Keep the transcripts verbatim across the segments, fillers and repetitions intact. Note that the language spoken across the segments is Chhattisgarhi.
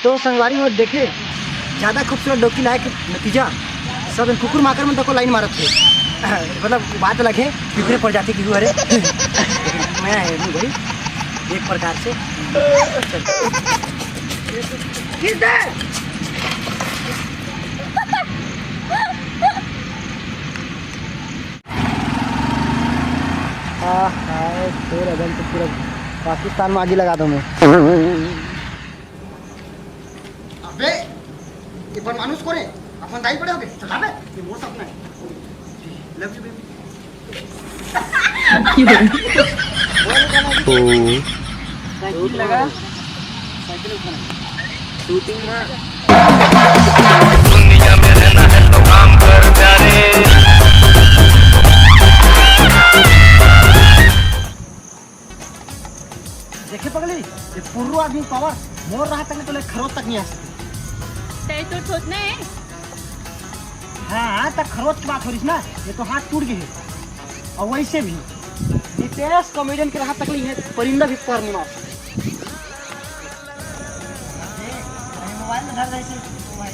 तो संगवारी हो देखे, ज्यादा खूबसूरत डौकी लाए के नतीजा, सब कुकुर माकर मन तको लाइन मारत हे। मतलब बात अलग है, कुकुरे पड़ जाते कि हरे। लेकिन मैं है नहीं भाई, एक प्रकार से। हाँ, हाँ, तेरा दम तो पूरा पाकिस्तान में आगी लगा दूँ मैं। अबे, ये पर मानुष कोन हे? अपन दाई पड़े होगे। चल अबे, ये मोर सपना है। Love you baby। ओ। साइकिल लगा, साइकिल उठाना। शूटिंग में। दुनिया में रहना है तो काम कर प्यारे। देखे पगली, ये पुर्रू आदमी पावर मोर रहा तक तो ले खरोच तक नहीं आ सकते। तय तो ठोकना है। हाँ, हाँ, तक खरोच की बात हो रही ना, ये तो हाथ टूट गए। और वैसे भी नितेश कॉमेडियन के रहा तक नहीं है, परिंदा भी पार नहीं मार सकते।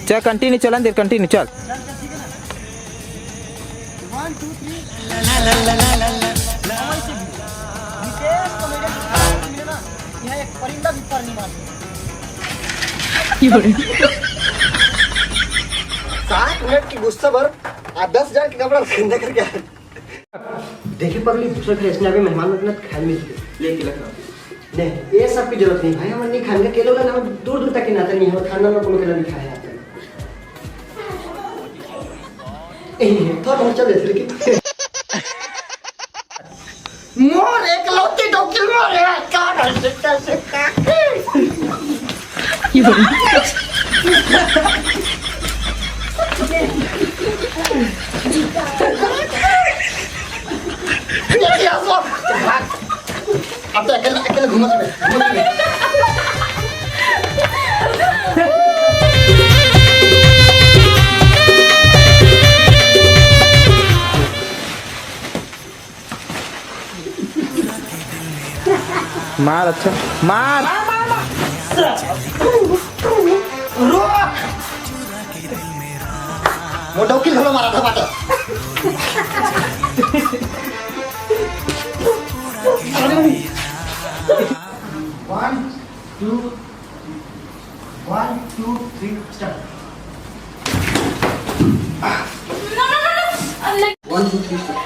चल, कंटिन्यू चलन दे, कंटिन्यू चल। One, two, three। सात मिनट की गुस्सा भर आ दस हजार के कपड़ा गंदा करके आ। देखे पगली, दूसरा घर ऐसने आवे, मेहमान लोग ना खाए मिल के। लेके लगा। नहीं, ये सब की जरूरत नहीं भाई, हम नहीं खाएंगे। के लोग ना, हम दूर दूर तक के नाते नहीं, हम खाना में कोनो के नहीं खाए आते। ए, थोड़ा बहुत चल जैसे कि मोर एकलौती डौकी मोर है, का कैसे कैसे का। अब तो अकेले, अकेले घूमत रहे, घूमत रहे। मार, अच्छा, मार। मोटो की घोलो मारा था बाटा। One, two, one, two, three, start. One, two, three, start.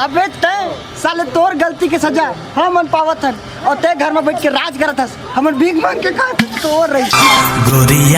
अबे तय साले, तोर गलती के सजा हमन पावत हन, और तय घर में बैठ के राज करत हस, हमन भीख मांग के खात हन, तोर रही। गोरिया